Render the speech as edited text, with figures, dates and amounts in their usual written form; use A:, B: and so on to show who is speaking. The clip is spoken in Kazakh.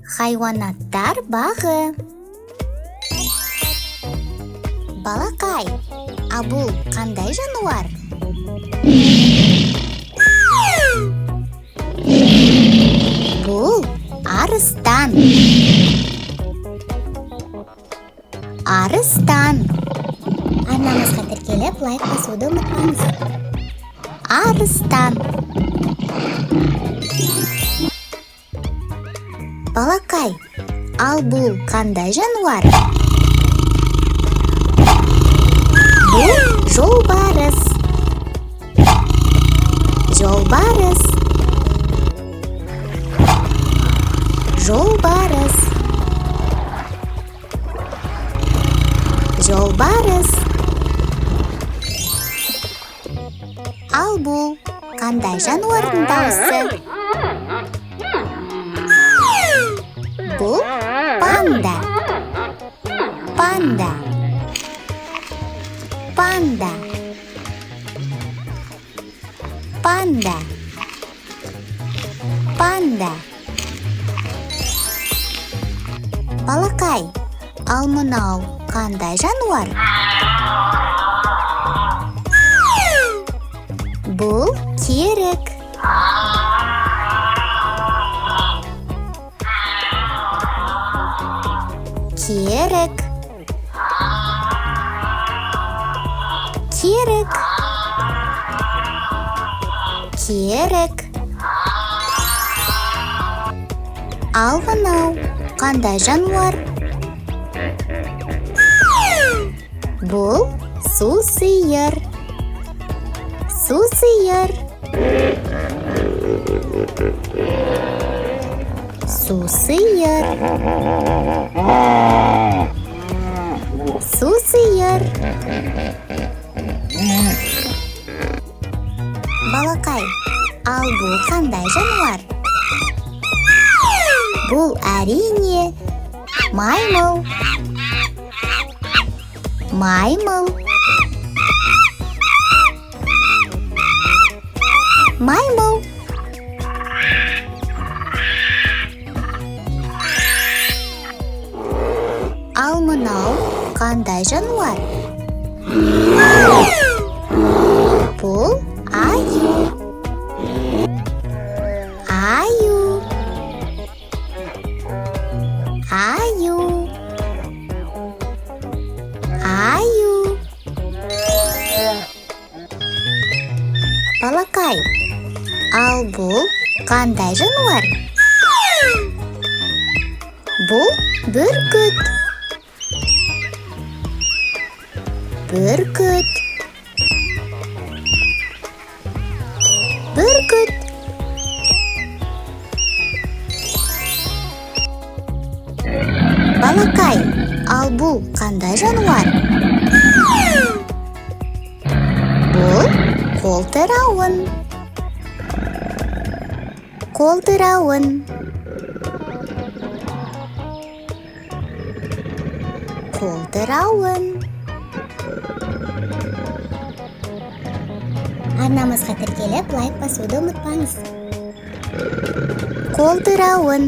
A: Хайуанаттар бағы. Балақай, а бұл қандай жануар? Бұл арыстан. Арыстан. Арнамызға тіркеліп, лайк басуды ұмытпаңыз. Арыстан. Балақай, ал бұл қандай жануар? Бұл жолбарыс. Жолбарыс. Жолбарыс. Жолбарыс. Ал бұл қандай жануардың дауысы? Бұл панда. Панда. Панда. Панда. Панда. Балақай, ал мынау қандай жануар? Бұл керік. Керік. Керік. Керік. Ал мынау қандай жануар? Бұл су сиыр. Су сиыр. Су сиыр. Су сиыр. Балақай, ал бұл қандай жануар? Бұл әрине маймыл. Маймыл. Маймыл. Ал мынау қандай жануар? Бұл аю. Аю. Аю. Аю. Балақай, ал бұл қандай жануар? Бұл бүркіт. Бүркіт. Бүркіт. Балақай, ал бұл қандай жануар? Бұл қолтырауын. Қолтырауын. Қолтырауын. Арнамызға тіркеліп, лайк басуды ұмытпаңыз. Қолтырауын.